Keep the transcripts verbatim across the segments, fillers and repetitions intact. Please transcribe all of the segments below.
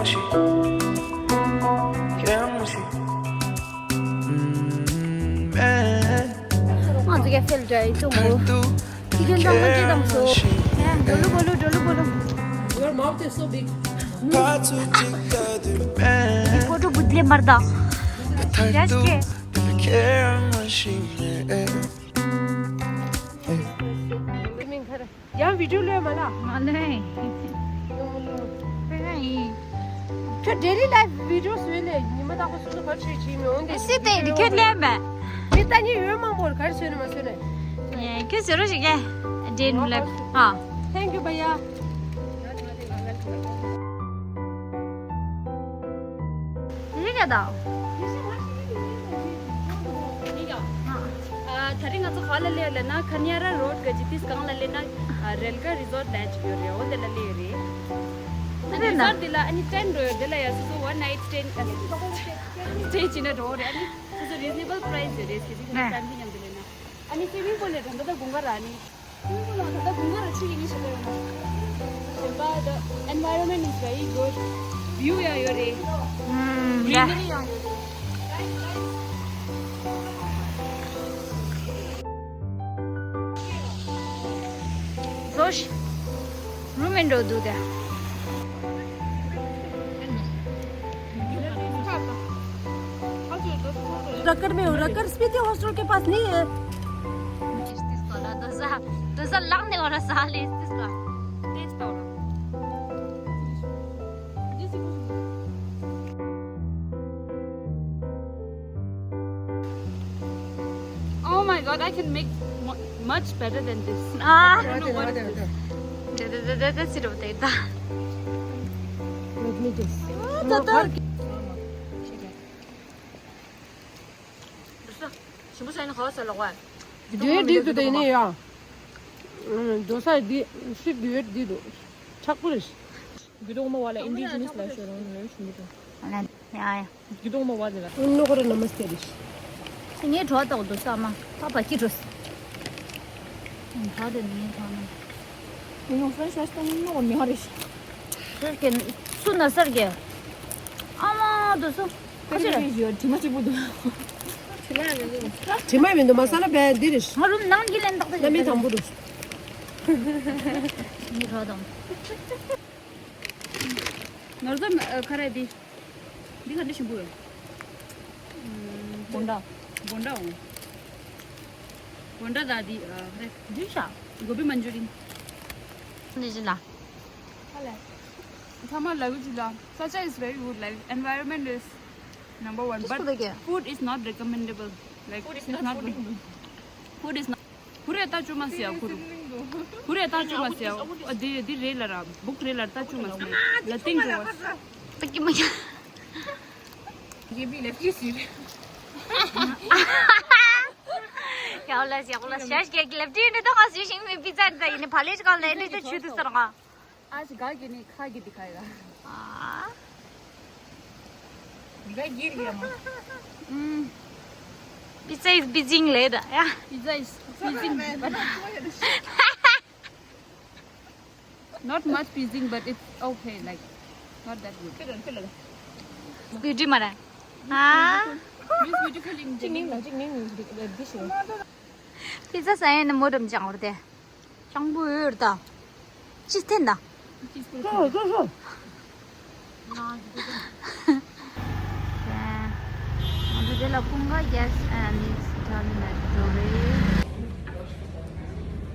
ང་ཚོ་ཀ་ཧྥེ་ལ་འགྲོ་ཡི་ཏོང་གོ། ཁྱི་རྒན་ཚང་མ་ཅི་དང་སོ། ཨེ། འགྲོ་ལུ་འགྲོ་ལུ་འགྲོ་ལུ་འགྲོ་ལུ། Your mouth is so big. འདི་ཕོ་ཊོ་བུད་ལེ་མར་ད། ཡ་ཤི་ཀེ། ཡང་བི་ཌིའོ་ལོས་མ་ལ། མ་ལོས། དཔེ་ཡིན། ཁྱོད་ཌེ་ལི་ལའིཕ་བི་ཌིའོ་བཟོས་ལས་ཉི་མ་རྟག་པར་སོ་སོ་ག་རེ་བྱེད་བྱེད་མི་འོང་དེ། སི་ཏེ་འདི་ཁྱོད་ལས་མེད། མི་ལྟ་ཉི་ཡོད་མང་པོར་ག་རེ་བཟོས་ནས་མ་བཟོས་ནས། ཁྱོད་བཟོས་རོགས་བྱེད་ཀྱི། ཌེ་ལི་ལའིཕ། ཨ། Thank you, བྷ་ཡ། ཡི་གེ་དང་། ཨ། ད་རིང་ང་ཚོ་ག་ལ་སླེབས་ལབ་ན། ཁ་ཉ་ར་རོཌ་ག་ཇི་ཏིས་གང་ལ་སླེབས་ན། ཨ། རེལ་ག་རི་ཟོར་ཊ་ལ་ཅིག་ཡོད་རེད། འོ་དེ་ལ་སླེབས་ཡོད་རེད། ཨ་ནི་རི་ཟོར་ཊ་འདི་ལ་ཨ་ནི་ཊེན་ཊ་འགྲོ་ཡོད། དེ་ལ་ཡ་སོ་སོ་ཝན་ནའིཊ་སི་ཊེན་ཌ་སི་ཊེ་བྱས་ན་འགྲོ་རེད། ཨ་ནི་སོ་སོ་རི་ཛི་ནེ་བལ་པ་རའི་སི་རེད། གལ་སྲིད་ཁྱེད་རང་ཕེ་མི་ལི་མཉམ་དུ་སླེབས་ན། ཨ་ནི་སི་ཝི་མིང་པུལ་ལ་ད་ལྟ་དགུན་ཁ་ར་ནི། སི་ཝི་མིང་པུལ་ལ་ད་ལྟ་དགུན་ཁ་ར་ཆུ་ཡི་ནི་ཞིག་ཡོད་ན། གཞན་པ་the environment is very good. བིའུ་ཡང་ཡོད་རེད། ཨུམ། གྲི་ནི་རི་ཡང་ཡོད་རེད། ཟོ་ཤི། རུ་མི་འགྲོ་འདུག་དེ། रकर में हूँ, रकर स्पीति हॉस्टल के पास नहीं है। दोसा, दोसा लाग्ने वाला साल है इसका। Oh my God, I can make mu- much better than this. Ah. I don't know what is this. Let me just. ཞིམ་པོ་ཟ་ཡིན་ན་ག་བ་ཟ་ལོག་བ། དེ་འདི་དུ་དེ་ནི་ཡ། དོ་ས་འདི་སི་འདི་འདི་དུ་ཆག་པོ་རེད། གུ་དོག་མ་བ་ལ་ཨིན་ཌི་ཇི་ནས་ལ་ཤོད་རང་ནས་ཞུ་མི་ཐུབ། ཡ་ཡ། གུ་དོག་མ་བ་ལ། ཨུ་ནོ་ཁོ་ར་ནམ་སྟེ་རེད། ངའི་གྲོགས་དང་དུ་ས་མ་ཕ་ཕ་ཁྱི་འགྲོ། ཕ་དེ་ནི་ངའི་གྲོགས་ན། ཨུ་ནོ་ཧྥ་རན་ཤ་ཤ་ནོ་ནི་ཧ་རེ་ཤ། ཧྥ་རན་ཤ་སུ་ན་སར་གེ། ཨ་མ་དུ་སུ། ཁ་ཤས་རེ་ཡོད་དྲི་མ་གཅིག་པུ་འདུག་དྲི་མ་མི་འདུག་མ་ས་ལ་བས་འདི་རེད། ང་རུམ་ནང་གི་ལན་བཏགས་ཏེ་ལ་མི་དང་པོ་འདུག་ངའི་གྲོགས་དང་། ནོར་འཛོམས་ཨ། ཁ་རས་འདི། འདི་ག་འདྲ་ཞིམ་པོ་ཡོད། ཨམ། བོན་ཌ། བོན་ཌ་འོང་། བོན་ཌ་དང་འདི་ཨ། ཁ་རས། འདི་ཤ། གོ་བི་མན་ཇུ་རིན། འདི་ཅི་ལ། ཧ་ལས། ཚང་མ་ལབ་ཀྱི་ལ། Sacha is very good, like, environment is number one, but food is not recommendable. Like, food is not good. Food is not. ཁུ་རེ་ད་ཅུ་མ་སི་ཡ་ཁུ་རུ། ཁུ་རེ་ད་ཅུ་མ་སི་ཡ། ཨ་དེ་དེ་རེད་ལ་ར། བུག་རེད་ལ་ད་ཅུ་མ་སི་ཡ། ལ་ཏིང་ཏུ་བ། ད་ཀི་མ་ཡ། ཡེ་བི་ལ་ཀི་སི་རེད། ཡ་ལ་ཡ་ལ་ཤ་ཤ་ལ་ཏི་ནི་ད་ང་སུ་ཤིང་མི་པི་ཙ་ད་ཡིན་ཕ་ལེ་ཅི་གང་ལ་ཨེ་འདྲ་ད་ཆུ་དུ་སར་ང་། ཨ་ཅི་ག་གི་ནི་ཁ་གི་དི་ཁ་ཡ། ཨ། ག་གི་རི་ཡ་མ། ཨུམ། Pizza is Beijing ལེ་ད་ཡ། Pizza is Beijing. Not much Beijing, but it's okay, like, not that good. Beauty མ་ར། ཨ། Miss Beautiful in Beijing. Pizza ཟ་ཡ་ནི་མོ་རམ་ཅང་བར་དེ། སྤྱང་པོ་ཡོད་རེད་ད། ཅི་ཐེན་ད། ཅི་ཐེན་ད། ང་ཚོ་དེ་ལ་ཀུན་དགའ་gas and it's turn metro རེད།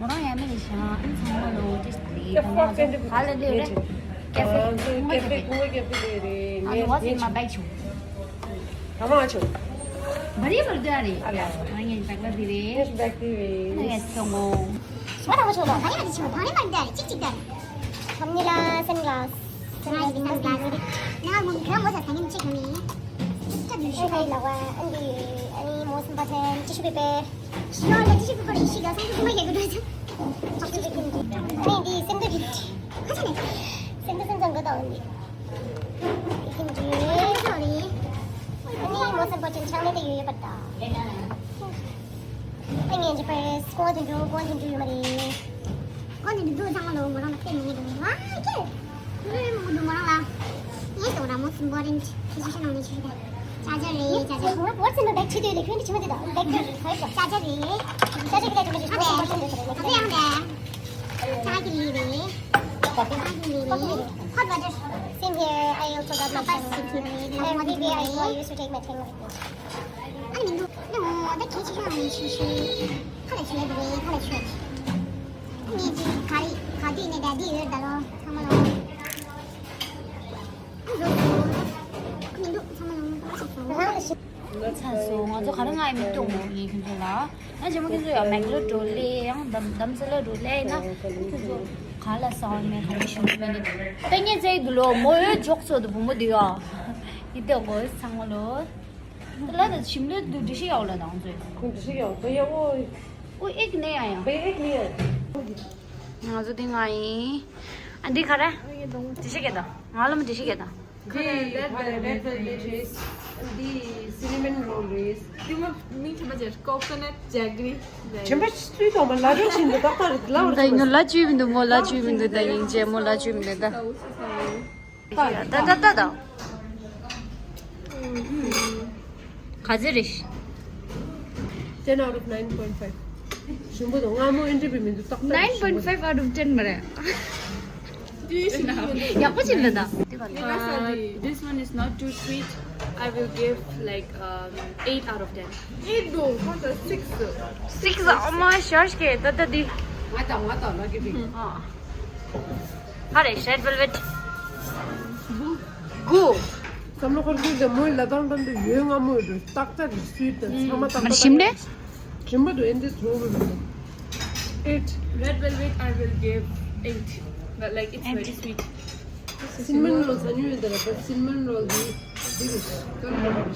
མོ་རང་ཡ་མེད་ནི་ཤང་ཨིན་ཚང་མ་ལོ་ཅི་སྟེ་ད་ང་ཚོ་ག་ལ་ལེ་རེད། ཀེ་ཧྥེ་ཀུན་དགའ་ཀེ་ཧྥེ། ང་ཚོ་what's in my bag ཆུ། ད་མ་ཆུ། བ་རི་བར་དུ་ཨ་རེད། ང་ངའི་བེག་ལ་དེ་རེད། ངའི་བེག་དེ་རེད། ང་ངའི་སོང་ངོ་། སུ་མ་ཐང་མ་ཆུ་ལ་ད་ཡ་དེ་ཆུ་ད་ནི་མ་རེད་ཅིག་ཅིག་ད། ཁམ་ནི་ལ་སན་ག་ལ་སི། སན་ག་ལ་སི་སན་ག་ལ་སི་ང་མོ་ག་མོ་ས་ད་ནི་ཅིག་ནི། ཅིག་ད་དུ་ཤུ་ཁ་ཡི་ལ་བ་ཨན་དི་ཨ་ནི་མོ་སམ་པ་ཐན་ཅི་ཤུ་པེ་པེ། ཤི་ཡོ་ལ་ཅི་ཤུ་པེ་པེ་རི་ཤི་ག་སང་ཏུ་མ་ཡ་གི་དུ་ཅི། ཅི་ཤུ་པེ་ཀིན་ཅི། ཨ་ནི་འདི་སེམས་ད་གི་ཁ་ཆ་ནི། སེམས་ད་སེམས་ད་ག་ད་ཨན་དི། ཀིན་ཅི། ཨ་ནི་མོ་སམ་པ་ཐན་ཆང་ནི་ད་ཡོ་ཡོ་པ་ད། ཨ་ངས་ཀྱི་པེ་སི་ཀོ་དེ་འགྲོ་ཀོ་དེ་འགྲོ་ཡོད་མ་རེད། ཀོ་དེ་འགྲོ་ཚང་མ་ལོ་མོ་རང་ལ་བལྟས་མི་ཉན་འདུག་ང་ཁྱེད་ཁྱེད་མོ་འགྲོ་མོ་རང་ལ་ངས་ཀྱང་ Important decision on issue that. Charger རེད, charger. What's in the bag? ཆེད་དུ་ལས་ཁུངས་འདི་ཆེ་མོ་དེ་དང་bag དེ་རེད། Charger རེད། Charger དེ་ལས་ཐོག་མ་ཤོར་ཤོར་འདུག་ཟེར་ནས། ཨ་ལས་ཨ་ལས། ད་གི་ལི་རེད། ད་གི་ལི་རེད། Hot water. Same here. I also got my phone. I maybe I used to take my thing with me. ཨ་ནི་མི་འདུག་ནོ་ད་གི་ཆེ་ཤོས་ནི་ཆེ་ཤོས། ཁ་ལ་ཆོད་དེ་རེད། ཁ་ལ་ཆོད། ཨ་ནི་ག་རེ་ག་དུས་ནས་ད་དེ་ཡོད་ད་ལོ་ཚང་མ་ལོ། ཚར་སོང་། ང་ཚོ་ག་རེ་ང་ཡི་མི་གཏོང་མོ་ཡིན་ཁྱོད་ཚོ་ལ། ང་ཇེ་མོ་ཁྱོད་ཚོ་ཡང་མེག་ལོར་འགྲོ་ལེ་ཡང་དམ་དམ་ས་ལ་འགྲོ་ལེ་ཡིན་ན་ཁྱོད་ཚོ་ག་ལ་ས་བ་མེད་ག་ལ་ཞུ་མེད་ནི། ཏན་ཉན་ཚེ་དུ་ལོ་མོ་ཡོད་འཇོག་ཚོ་དུ་བུ་མོ་དུ་ཡ། ཡི་དེ་གོ་ཚང་མ་ལོ། ལ་ད་ཞིམ་ལོ་དུ་འདྲི་ཤི་ཡའོ་ལ་དང་ཚོས། འདྲི་ཤི་ཡའོ་བེ་ཡ་ཨོ། ཨོ་ཨེག་ནེ་ཡ་ཡང་། བེ་ཨེག་ནེ་ཡ། ང་ཚོ་དེ་ང་ཡིན། ཨ་འདི་ག་རེ། འདྲི་ཤི་གེ་དང་ང་ལ་མ་འདྲི་ཤི་གེ་དང་། འདི་red velvet རེད། འདི་cinnamon roll རེད། འདི་མ་མིང་ཆེན་པོ་ཅེར་coconut jaggery ཆེན་པོ་སུས་དང་མ་ལ་རོ་ཆིན་འདི་ཏག་ཏག་རེད་ལ་བར་ད་ཡིན་ན་ལ་བཅུས་མི་འདུག་མོ་ལ་བཅུས་མི་འདུག་ད་ཡིན་ཅེ་མོ་ལ་བཅུས་མི་འདུག་ད། ད་ད་ད་ད། ག་ཚོད་རེད། ten out of nine point five. ཞིམ་པོ་དང་སྔ་མོ་ཨེ་འདྲ་བའི་མི་འདུག་ཏག་ཏག nine point five out of ten མ་རེད། ཡག་པོ་ཅིག་ལ་ད། Uh, this one is not too sweet. I will give like um, eight out of ten. Eight though, not a six. Six. Oh my gosh, ད་ད་འདི། ང་དང་ང་དང་ལ་གི་བི། ཨ། ཧ་རེ་red velvet དགུ། བསམ་བློ་འཁོར་རྒྱུ་དེ་མོའི་ལ་དང་དང་དུ་ཡོད་ང་མོའི་རུ་ཏག་ཏག་རི་སུའི་དང་ཚང་མ་ཏག་ཏག་ཞིམ་རེད། ཞིམ་པོ་འདུག་ཨེ་འདི་ཚོ་བོ་རུ་ཨེཊ། Red velvet, I will give eight. But like it's very sweet. Cinnamon roll ཟ་ཉུལ་ཡོད་དེ་ར་བ་cinnamon roll དེ་དེ་རེད་ཀར་རེད།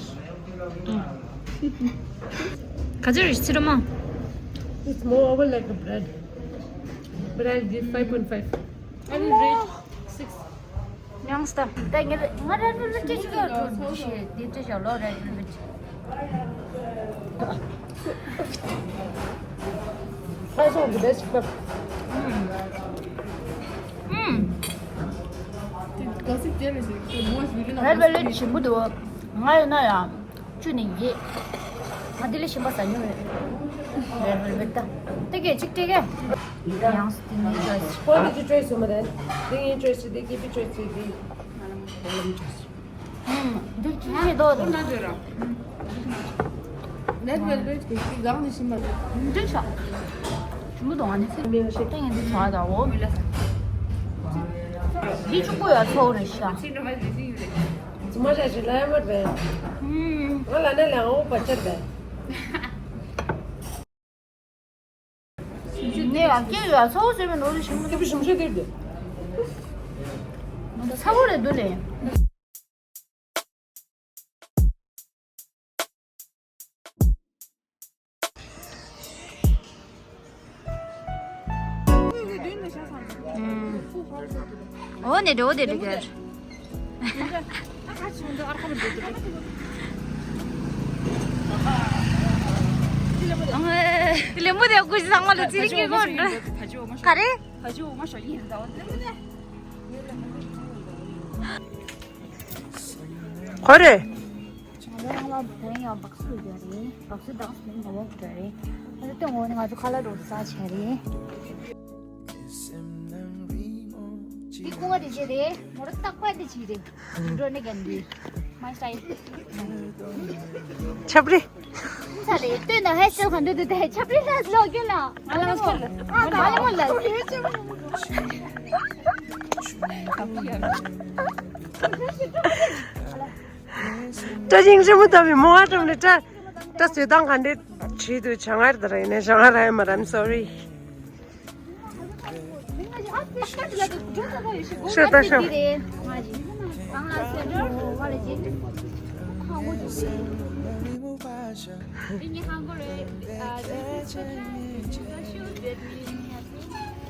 ག་ཚོད་རེད་ཚིག་རོ་མ། It's more over like a bread. But I'll give five point five. I will rate six. ཡང་སྟ། ད་ངས་ང་red velvet ཅི་ཞིག་ལ་འགྲོ་ཞེས་འདི་ཅི་ཞིག་ལོ་red velvet། ཁ་སོགས་ཀྱི་best club. ཨུམ། red velvet ཞིམ་པོ་འདུག་ང་ཡོད་ན་ཡང་། བཅུ་ནས་བརྒྱད། ང་འདི་ལས་གཞན་པ་ཟ་མྱོང་མེད། རེད་རེད་རེད་ད། ཏེ་གེ་གཅིག་ཏེ་གེ་ཡང་སི་ཏི་ནི་ཅོས། ཁོ་འདི་ཅི་ཅོས་སོང་མ་རེད། འདི་ངའི་ཅོས་འདི་སྐྱེས་པའི་ཅོས་འདི། ང་ལ་མི་ཅོས། ཧུམ། འདི་ཅི་ཡིན་དོ། ཁོ་ན་ཅོས་ར། ནེད་ཝེལ་ཝེད་ཀྱི་གི་གང་ནས་ཤི་མ་རེད། འདི་ཤ། ཞུ་མི་དང་ང་ནི་སེ་མི་ཤེས་ཏེ་ངས་འདི་ཚོ་ཨ་ད་འོ། འདི་ཆུ་པོ་ཡ་ཚོ་རེད་ཤ། ཙི་མ་ཤ་ཞིག་ལ་ཡ་མར་བས། ང་ལ་ནས་ལ་འོ་བ་ཆར་བས། ནས་ཡ་སྐྱེ་ཡ་ཚོ་ཟེར་བའི་ནོར་ཞིམ་སྐྱེ་བུ་ཞིམ་ཤོས་དེར་འདུག་ཚ་བོ་རེད་འདུག་ལེ། འོ་ནས་འགྲོ་དེ་འགྲོ་གར། ལེ་མོ་དེ་ཀུ་ཤི་ཚང་མ་ལ་ཙི་རི་ཀི་གོ་འགྲོ། ག་རེ། ག་རེ། ང་ཚོ་རང་ལ་དོན་ཡང་སྦག་སུ་ཡོད་རེད། སྦག་སུ་དང་སུ་ཡིན་ནོ་བོག་འདྲ་རེད། ང་ཚོ་སྟོན་འོག་ནས་ང་ཚོ་ཁ་ལག་རོ་ས་བྱས་རེད། འདི་ཀུང་བ་དེ་བྱས་རེད། མོ་རོ་རྟག་པ་དེ་བྱས་རེད། འགྲོ་ནས་གན་དེ། མ་ཤ་ཡི། ཆབ་རི། ས་རེད་སྟོན་ན་ཧེ་སེལ་ག་འདུག་དེ་ཆབ་རི་ལ་སློག་གི་ལ། ང་ལ་མོ་ལ། ང་ལ་མོ་ལ། བཀྲ་ཤིས་རི་མོ་ལྟ་བུའི་མོ་བ་ཀྲམ་ནི་བཀྲ། བཀྲ་བཟོས་སྟངས་ག་འདྲས་བྲིས་འདུག་བྱ་ངར་དེ་ར་ཡིན་ནའི་བྱ་ངར་ཨེ་མ་ར། I'm sorry. ཤོད་ད་ཤོད།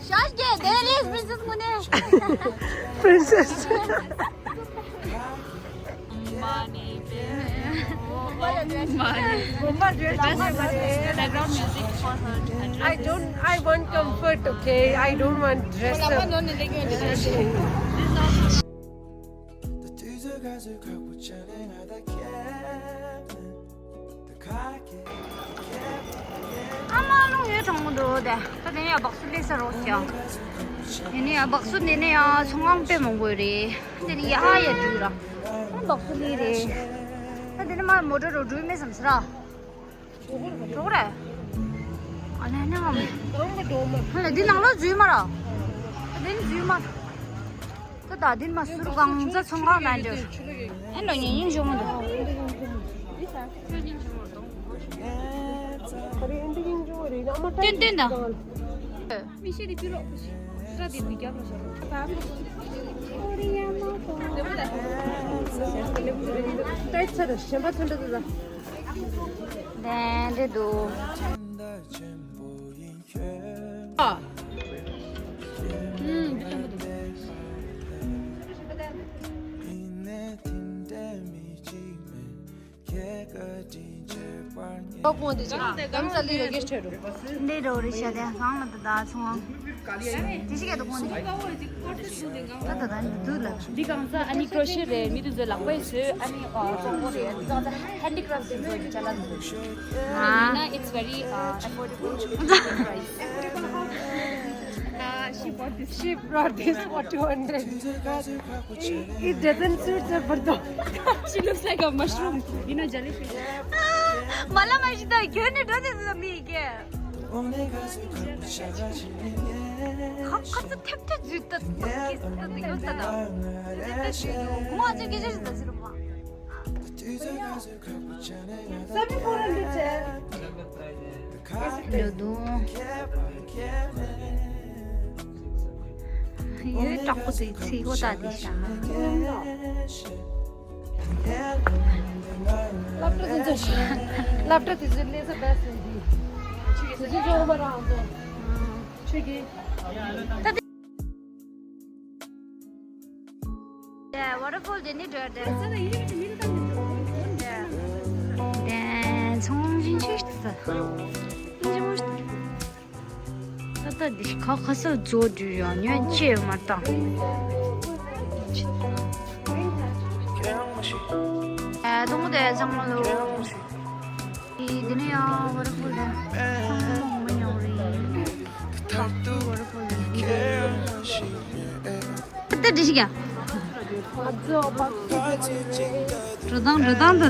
ཤོད་རྒྱལ་དེ་རེད། Princess ངོ་ནས། Princess. Money, baby. Money. Background music for her. I don't, I want comfort, okay? I don't want dress up. ཨ་མ་ལུང་ཡོད་གྲོང་མོ་འདུག་དེ། ད་དེ་ནས་ཡང་སྦག་སུ་ལས་ས་རོགས་ཀྱང་། དེ་ནས་ཡང་སྦག་སུ་ནས་ནས་ཡང་ཚོང་ཁང་དཔེ་མང་པོ་རེད། དེ་ནས་ཡ་ཧ་ཡ་འགྲུལ་ར། ཨ་སྦག་སུ་ལས་རེད། ད་དེ་ནས་མ་མོ་ཊ་རོ་འགྲུལ་མེད་བསམ་སི་ར། གྲོགས་རེད། ཨ་ནེ་ནེ་ཨ་མ། ཧ་ལ་འདི་ནང་ལོགས་འཛུལ་མ་ར། འདི་འཛུལ་མ། ད་ད་འདི་མ་སུར་གང་ཚ་ཚོང་ཁང་ནང་འགྲོ། ཨེ་འགྲོ་ཉིན་ཉིན་བཞུགས་མ་འདུག་ཏན་ཏན་ད། མི་ཤེས་རི་པི་རོགས་པོ་ཞིག་ས་དེ་མི་རྒྱབ་ལ་ཤོར། ཏའི་ཚར་གཞན་པ་ཚོན་འདྲ་དུ་ལ། ལྡན་འདྲེ་འདུག་ཨ། ཨུམ། འདི་སྟོན་པ་འདུག་ཨོ་ཀོང་དེ་ཅི་གང་ས་ལི་རེ་གེ་ཆེ་རུ། འདི་རོ་རི་ཤ་དེ་གང་ལ་ད་ད་ཚོང་། དེ་ཤི་གེ་ད་ཀོང་དེ། ད་ད་ད་འདི་དུ་ལ། འདི་གང་ས་ཨ་ནི་ཀྲོ་ཤི་རེད། མི་དུ་ཛེ་ལག་པའི་སོས་ཨ་ནི་ཨོ་ཀོང་ཀོང་རེད། འདི་གང་ས་ཧན་ཌི་ཀ་རབ་ཊི་ཟེར་བའི་ཅ་ལག་འདུག་ཨ་ན་it's very uh, affordable price. Uh, she bought this. She brought this for two hundred. It doesn't suit her, but though. She looks like a mushroom. You know, jellyfish. མ་ལ་མ་ཤི་ད་གྱོན་ནས་འགྲོ་དེ་ཟ་མི་གེ། ཁ་ཁ་ཚོ་ཐེབས་ཐེབས་འཛུལ་ད་ད་གེ་ད་ད་ཡོད་ད་ད། ཁོང་ཨ་ཅག་གེ་ཅག་ཞིག་ད་ཟེར་མ། འགྲོ་དུང་། ཡོད་དྲག་པོ་ཚིག་ཚིག་ཨོ་ད་དེ་ཤ། སློབ་གྲྭ་དེ་ཚོ་སློབ་གྲྭ་དེ་ཚོའི་གནས་ས་བས་ཟིན་གྱི། ཆུ་གི་ཆུ་ཆུ་ཆུ་མ་རང་ཚོ། ཆུ་གི། ད་དེ། ཡ་ཝ་ཊར་ཕོལ་དེ་ནི་འགྲོ་དེ། དེ་ཚོང་བཞིན་ཆུ་ཞིག་ད། ད་ལྟ་འདི་ཁ་ཁ་སར་རྫོགས་འགྲོ་ཡོང་ཉོན་ཅེས་མ་བཏང་། ཨ་དུང་དེ་ཚང་མ་ལོ། འདི་ནས་ཡང་ཝ་ཊར་ཕོལ་དེ་ཚང་མ་མང་པོ་ཉོ་རེད། ཝ་ཊར་ཕོལ་དེ་ད་འདི་ཞིག་ཡ། འགྲོ་དང་འགྲོ་དང་འགྲོ་དང་།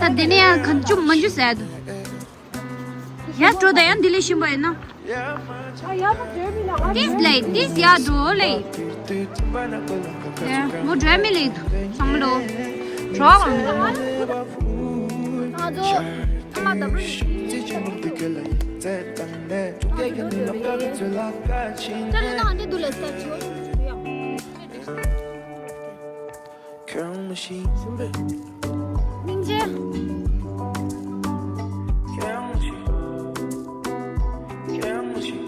ད་འདི་ནས་ཡང་གང་བཅུ་མ་འཇུ་ཟེར་འདུག་ཡར་འགྲོ་དང་ཡང་འདི་ལས་ཤིན་པ་ཡིན་ན། ཏིས་ལེ་ཏིས་ཡར་འགྲོ་ལེ། ཡ་མོ་འགྲོ་མི་ལེ་འདུག་ཚང་མ་ལོ། འགྲོ་བ་མི་འདུག་ང་ཚོ་ཐ་མ་ད་བུ། ད་ལེ་ན་འདི་འདུག་ལེ་ས་ཆོ། ཁྱོད་མ་ཤེས། སྙིང་རྗེ། ཁྱོད་མ་ཤེས།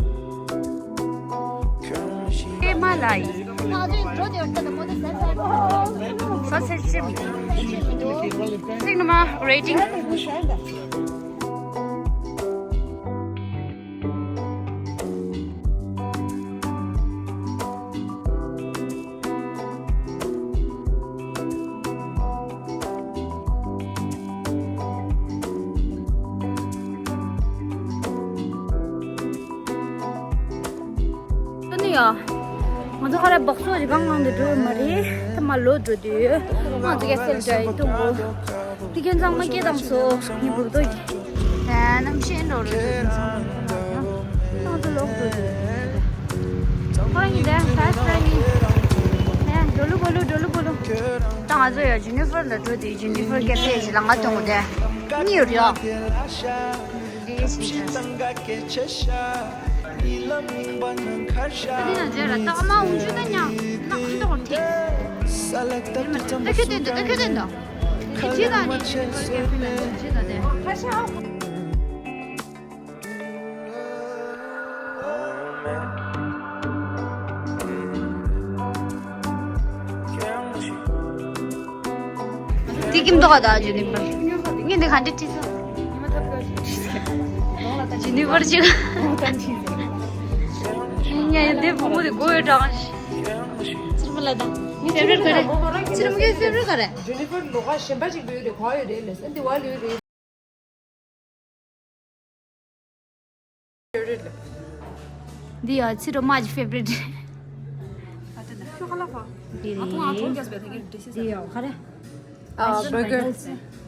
ཁྱོད་མ་ཤེས། ཨེ་མ་ལ་ཡིན། ང་ཚོའི་འགྲོ་དེ་ཡོད་ད་མོ་དེ་ཟ་ས། ས་ཆ་ཆེ་མི་འདུག་ཚིག་ནི་མ་རེ་ཏིང་། ད་ནི་ཡ། ང་ཚོ་ཁ་ར་སྦག་སུ་ཞིག་གང་གང་དུ་འགྲོ་ཡོད་མ་རེད། ད་མ་ལོ་འགྲོ་དུས་ང་ཚོ་ཡ་སེལ་འདྲ་ཡི་ཐུང་གོ། དེ་ཁྱོད་ཚང་མ་སྐད་བཏང་སོ། ངའི་འབུར་ཏོ་ཡིན། ཨ་ནམ་ཤེས་འགྲོ་རུ་ཏང་ཏུ་ལོག་ཏུ་ཁོ་ཡིན་དེ་ཕ་སི་ཕ་ཡིན། ནས་འགྲོ་ལུ་བོ་ལུ་འགྲོ་ལུ་བོ་ལུ། ད་ང་ཚོ་ཡ་ཇི་ནི་ཕར་ལ་འགྲོ་དེ་ཇི་ནི་ཕར་ཀེ་ཕེ་ཞིག་ལ་ང་ཐོན་གོ་དེ། གཉིས་ཡོད་རེད་ཨ། འདི་ཡིན་ཞིང་། འདི་ན་རྗེས་ལ་རྟགས་མ་འོང་ཆུ་ན་ཉག་ན་ཁུ་ཏོག་ཐིག་ད་ཁྱོད་བསྟན་ཏོ། ད་ཁྱོད་བསྟན་ཏོ། ཁྱེད་ཅི་ལ་ནི་ཁྱེད་ཅི་ལ་ནི་ཁ་ཤ། དེ་ཀིམ་ཏོག་ད་ཇི་ནི་པར། ངས་འདི་ག་འདྲ་བྲིས་སོང་། ཇི་ནི་པར་ཅིག་ངས་འདི་བུ་མོ་དེ་དགོས་ཡོད་གྲང་། ཚུར་མ་ ད་ད། ངའི་ཕེབ་རེ་ཊི་ག་རེ། ཕེབ་རེ་ཊི་ག་རེ། ཇེ་ནི་ཧྥར་ལོག་ག་གཞན་པ་ཅིག་ཡོད་རེད། ག་ཡོད་རེད་ལབ་ན་འདི་བ་ལོས་རེད། འདི་ཡ་ཕྱི་དྲོ་མ་གི་ཕེབ་རེ་ཊི། འདི་རེད། འདི་ཡ་ག་རེ། ཨ། བྷར་གར།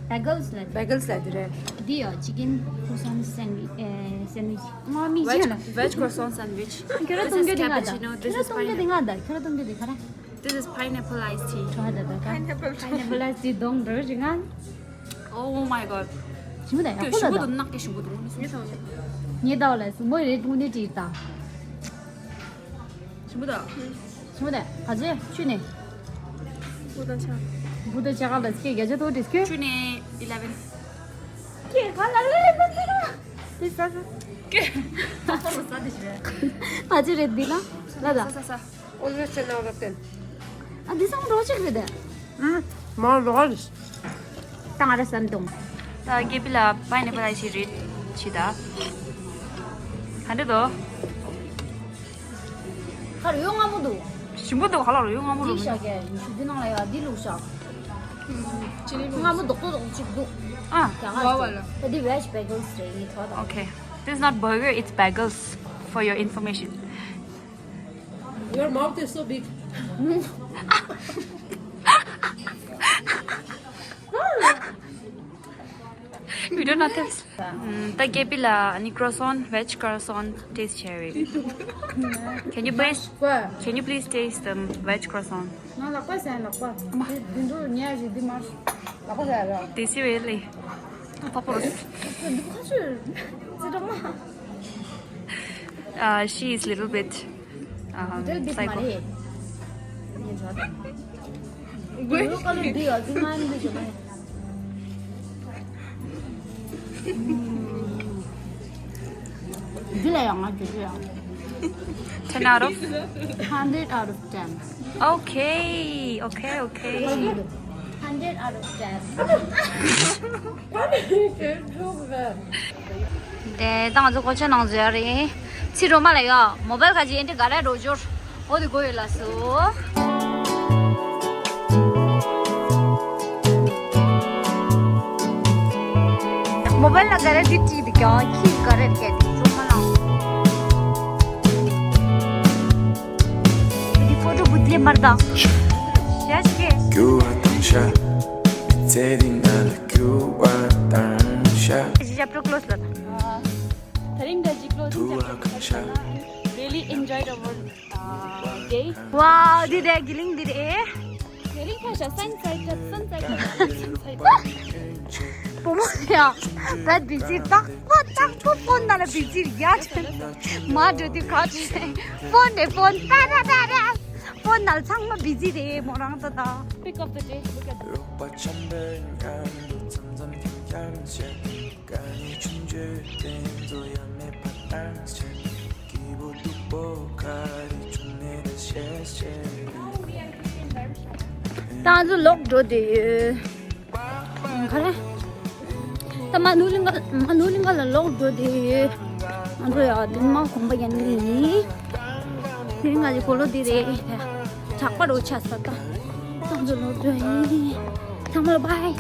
བྷེ་གལ་སི་ལབ། བྷེ་གལ་སི་ལབ་དེ་རེད། འདི་ཡ་ཅི་ཀེན་ཁུ་སོན་སན་ཝི་ཨེ་སན་ཝི་ཆི། ང་མི་ཅི་ལ། Veg croissant sandwich. ཁྱོད་ར་གཏོང་རྒྱུ་དེ་ང་ད། ཁྱོད་ར་གཏོང་རྒྱུ་དེ་ང་ད། ཁྱོད་ར་གཏོང་རྒྱུ་དེ་ང་ད། ཁྱོད་ར་གཏོང་རྒྱུ་དེ་ག་རེ། This is pineapple iced tea. ཁྱོད་ད་ད་ད། Pineapple. Pineapple iced tea་གཏོང་འགྲོ་ཞིག་ང་། Oh my god. ཞིམ་པོ་ད་ཡག་པོ་ད་ད། ཞིམ་པོ་འདུག་ནག་གི་ཞིམ་པོ་འདུག་ངེད་ད་བ་ལ་སུ་མོ་རེད་དུང་ནི་ཅིག་ད། ཞིམ་པོ་ད། ཞིམ་པོ་ད་ག་ཚོད་ཆུ་ནས། བུ་དང་ཆ། བུ་དང་ཆ་ག་ལ་སྐད་རྒྱ་ཆ་ཏོ་དྲིས་ཁྱོད། ཆུ་ནས་eleven. སྐད་ག་ལ་ལ་ལ་ལ་ལ། དེ་ས་ས། སྐད། ཨ་ཅེ་རེད་འདི་ལ་ལ་ད། ས་ས་ས། Always ten out of ten. ཨ་འདི་སང་རོ་ཅིག་རེད་དེ། ཨུམ། མ་རོ་རེད། ད་ང་ར་བསམ་དུང་། ད་སྐྱེ་བི་ལ་པའི་ནེ་པལ་ཨའི་སི་ཊི་རེད་ཆི་ད། ག་འདྲ་འདུག་ཁ་རུ་ཡོང་སྔ་མོ་འདུག་ཞིམ་པོ་འདུག་ཧ་ལ་རུ་ཡོང་སྔ་མོ་འདུག་འདི་ཤ་ཀེ་ཉི་ཤུ་འདི་ནང་ལ་ཡ་འདི་ལུག་ཤ། སྔ་མོ་རྡོག་རྡོག་རྡོག་ཅིག་འདུག་ཨ། ད་ང་ཚོ་ད་འདི་veg bagels རེད་ངའི་ཐོག་ད། Okay. This is not burger, it's bagels, for your information. Your mouth is so big. We don't know this. ད་སྐྱེ་བི་ལ་ནི་croissant, veg croissant taste བྱས་རེད། Can you please, can you please taste the veg croissant? ང་ལག་པ་ཟ་ལག་པ། འདི་འདི་འདྲ་ཉལ་ཞིག་འདི་མ། ལག་པ་ཟ་ར། This is really. ཨ་ཕ་པོ་རོ། འདི་ཁ་ཆུ། ཙི་ཏྲ་མ། Uh, she is little bit, um, little bit psycho. མ་རེད། ཉན་ཆོག་ད། ཡུ་རོ་ཀ་ལོ་འདི་ཡོད་འདི་ང་འདི་ཞུ་མ། འདི་ལ་ཡང་ང་འགྱུར་ཡང་། Ten out of? Hundred out of ten. Okay, okay, okay. Hundred out of ten. དེ་ད་ང་ཚོ་གོ་ཆ་ནང་འཛུལ་ཡ་རེད། ཕྱི་རོ་མ་ལ་ཡོད་མོ་བལ་ཁ་ཅིག་ཨེ་འདྲ་ག་ར་རོ་འབྱོར། འོ་དེ་དགོས་ཡོད་ལ་སོ། མོ་བལ་ལ་ག་རེ་འདི་བྲིས་འདུག་ཀྱང་ཁྱི་ག་རེ་སྐད་འདུག་ཅོག་མ་ལང་། འདི་ཕོ་ཊོ་བུད་ལེ་མར་དང་། ཤ་སྐད། རྒྱུ་བ་དང་ཤ། མི་ཚེ་འདི་ང་ལ་རྒྱུ་བ་དང་ཤ། ཞབས་བྲོ་ཀློས་ལ་དང་། དེ་རིང་འདྲ་ཅིག་ལོ་ཐིང་ཅག་ཅག་ཤ། Really enjoyed our, uh, day. Wow, འདི་རེད་དགེ་གླིང་འདི་རེད། དེ་རིང་ཁ་ཤ་སན་སའེ་ཌི་སན་སའེ་ཌི། བུ་མོ་ཡ། བད་བི་ཛི་རྟག་པ་རྟག་པ་ཕོན་ནང་ལ་བི་ཛི་རྒྱག་མ་འགྲོ་དུས་ག་ཚོད་ཕོན་རེད་ཕོན་པ་ར་པ་ར། ཕོན་ནང་ཚང་མ་བི་ཛི་རེད་མོ་རང་ད་ད། Pick of the day, look at this. ད་ང་ཚོ་ལོག་འགྲོ་དེ་ཡོད། ག་རེ། ད་མ་ནུ་གླིང་ག་མ་ནུ་གླིང་ག་ལ་ལོག་འགྲོ་དེ་ཡོད། ང་ཚོ་ཡ་དེ་མ་གོམ་པ་ཡན་ལི་ཡིན། དེ་རིང་ང་ཚོ་གོ་ལོ་དེ་རེད། དྲག་པ་རོ་ཆ་ས་ད། ད་ང་ཚོ་ལོག་འགྲོ་ཡིན། ཚང་མ་ལ་bye.